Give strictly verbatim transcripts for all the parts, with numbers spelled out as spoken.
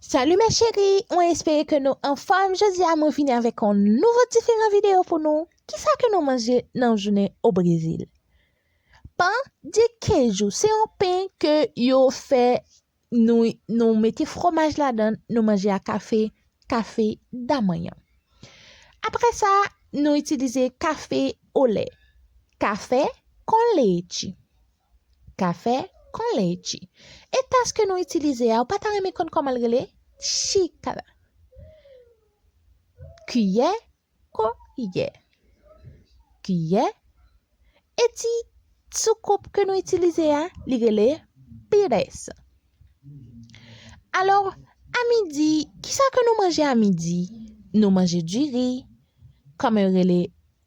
Salut mes chéris, mwen espere ke nou anfòm. Jodi a mwen vini avèk yon nouvo diferan videyo pou nou. Kisa ke nou manje nan jounen o Brezil? Pan de queijo, se yon pen ke yo fè, nou, nou mete fromaj ladan, nou manje a kafe, café da manhã. Apre sa, nou itilize café au lait, café com leite. Café com leite. E tas ke nou itilize a, ou pa ta renmen konn kòman l rele? Xícara. Kiyè, kiyè. Kiyè. E ti soukoup ke nou itilize a, li rele pires. Alò, a midi, kisa ke nou manje a midi? Nou manje diri, kòman yo rele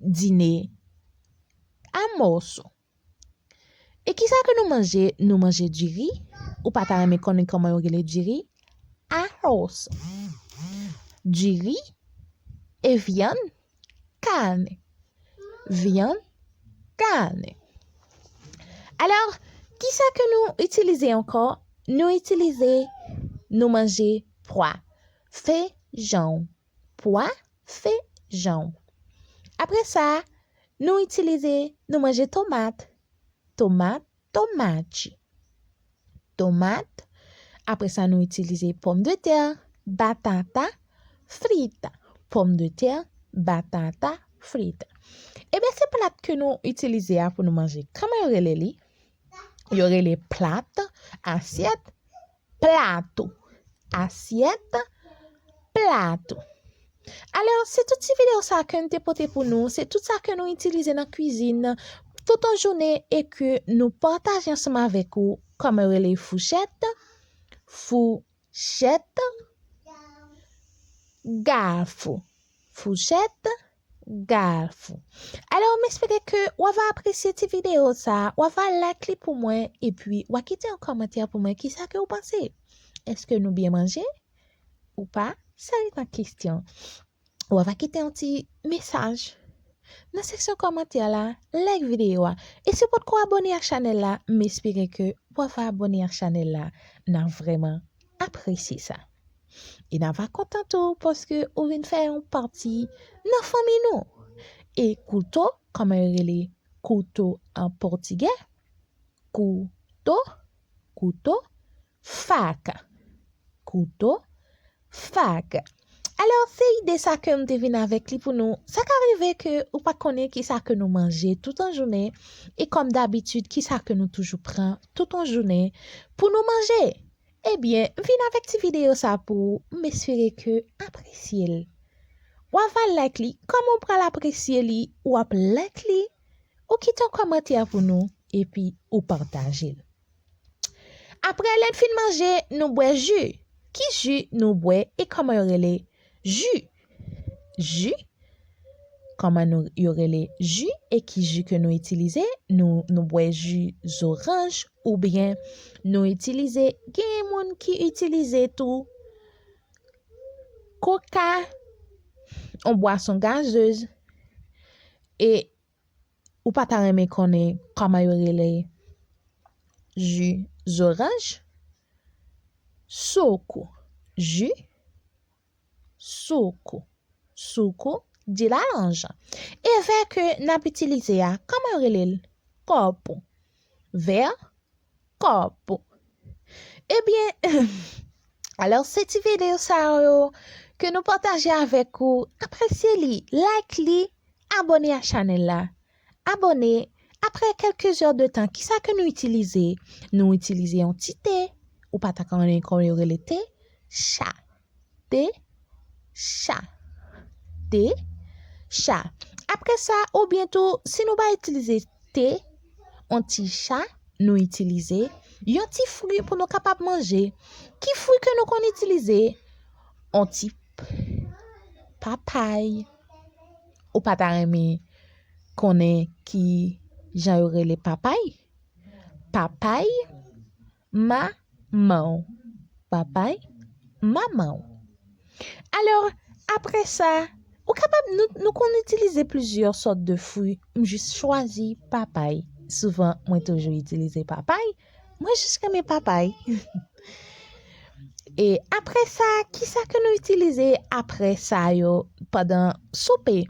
dine a mòso. E kisa ke nou manje? Nou manje diri. Ou pa ta renmen konnen kòman yo rele diri? Arroz. Diri e vyann, carne. Vyann, carne. Alò, kisa ke nou itilize ankò? Nou itilize, nou manje pwa, feijão. Pwa, feijão. Apre sa, nou itilize, nou manje tomat. Tomat, tomate. Tomat. Apre sa, nou itilize pomme de terre, batata frita. Pomme de terre, batata frita. Ebyen, se plat ke nou itilize a pou nou manje. Kòman yo rele li? Yo rele plat, asyèt, plato. Asyèt, plato. Alò, se tout ti videyo sa ke m te pote pou nou, se tout sa ke nou itilize nan kwizin tout yon jounen e ke nou pataje ansanm avèk ou, kòman yo rele fouchèt, fouchèt, gafo. Fouchèt, gafo. Alò, m espere ke w ava apresye ti videyo sa, w ava like li pou mwen, epi w a kite yon kòmantè pou mwen kisa ke w panse. Èske nou byen manje? Ou pa? Sa rete an kesyon. Ou ava kite yon ti mesaj nan seksyon kòmantè la, like videyo a. E si w potko abòne ak chanèl la, m espere ke w ava abòne ak chanèl la. N a vrèman apresye sa. E n ava kontan tou paske ou vin fè yon pati nan fanmi nou. E kouto, kòman yo rele kouto an pòtigè? Kouto, kouto, faca. Kouto, faca. Alò, se ide sa ke m te vin avèk li pou nou. Sa ka rive ke ou pa konnen kisa ke nou manje tout yon jounen, e kòm dabitid, kisa ke nou toujou pran tout yon jounen pou nou manje. Ebyen, vin avèk ti videyo sa pou ou, m espere ke apresye l. W ava like li, kòman w pral apresye li, w ap like li, ou kite yon kòmantè pou nou, epi ou pataje l. Apre, lè n fin manje, nou bwè ji. Ki ji nou bwè e kòman yo rele? Ji. Ji. Kòman nou, yo rele ji e ki ji ke nou itilize? Nou, nou bwè ji zoranj oubyen nou itilize, gen moun ki itilize tou koka, yon bwason gazez, e ou pa ta renmen konnen kòman yo rele ji zoranj? Suco. Ji, suco. Suco de laranja. E vè ke n ap itilize a, kòman yo rele l? Kòpo. Vè, kòpo. Ebyen, alò, se ti videyo sa yo ke nou pataje avèk ou. Apresye li, like li, abòne a chanèl la. Abòne. Apre kèlke zè de tan, kisa ke nou itilize? Nou itilize yon ti te. Ou pa ta konnen kòman yo rele te? Cha. Te, cha. Te, cha. Apre sa, oubyen tou, si nou pa itilize te, yon ti cha, nou itilize yon ti fwi pou nou kapab manje. Ki fwi ke nou konn itilize? Yon ti p-, papay. Ou pa ta renmen konnen ki jan yo rele papay? Papay, mamanw. Papay, mamanw. Alò, apre sa, ou kapab, nou, nou konn itilize plizyè sòt de fwi. M jis chwazi papay. Souvan, mwen toujou itilize papay. Mwen jis renmen papay. E apre sa, kisa ke nou itilize apre sa yo pandan soupe?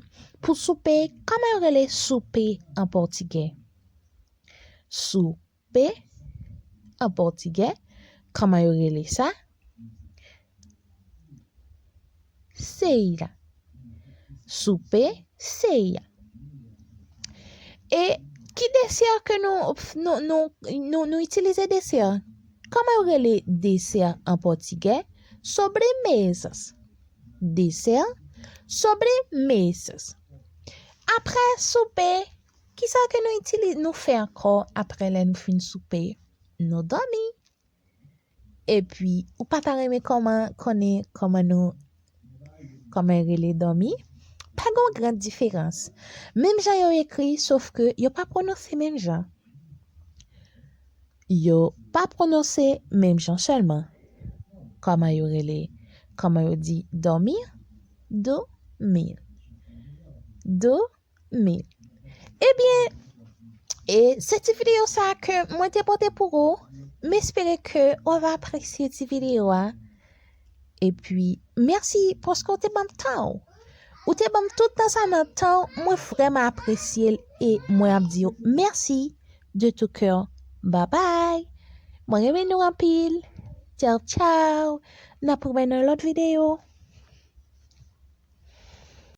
Pou soupe, kòman yo rele soupe an pòtigè? Soupe an pòtigè, kòman yo rele sa? Ceia. Soupe, ceia. E ki desè ke nou, nou, nou, nou, nou itilize desè? Kòman yo rele desè an pòtigè? Sobremesas. Desè, sobremesas. Apre soupe, kisa ke nou itilize, nou fè ankò apre lè nou fin soupe? Nou dòmi. Epi, ou pa ta renmen kòman, konnen kòman nou, kòman rele dòmi? Pa gen yon gran diferans. Menm jan yo ekri, sof ke yo pa pwononse menm jan. Yo pa pwononse menm jan sèlman. Kòman yo rele? Kòman yo di dòmi? Dòmi. Dòmi. Ebyen, e se ti videyo sa ke mwen te pote pou ou. M espere ke ou va apresye ti videyo a. Epi, mèsi paske ou te ban m tan ou. Ou te ban m tout tan sa nan tan ou. Mwen vrèman apresye l e mwen ap di w mèsi de tout cœur. Babay. Mwen renmen nou anpil. Tchaw, tchaw. N ap wè nan lòt videyo.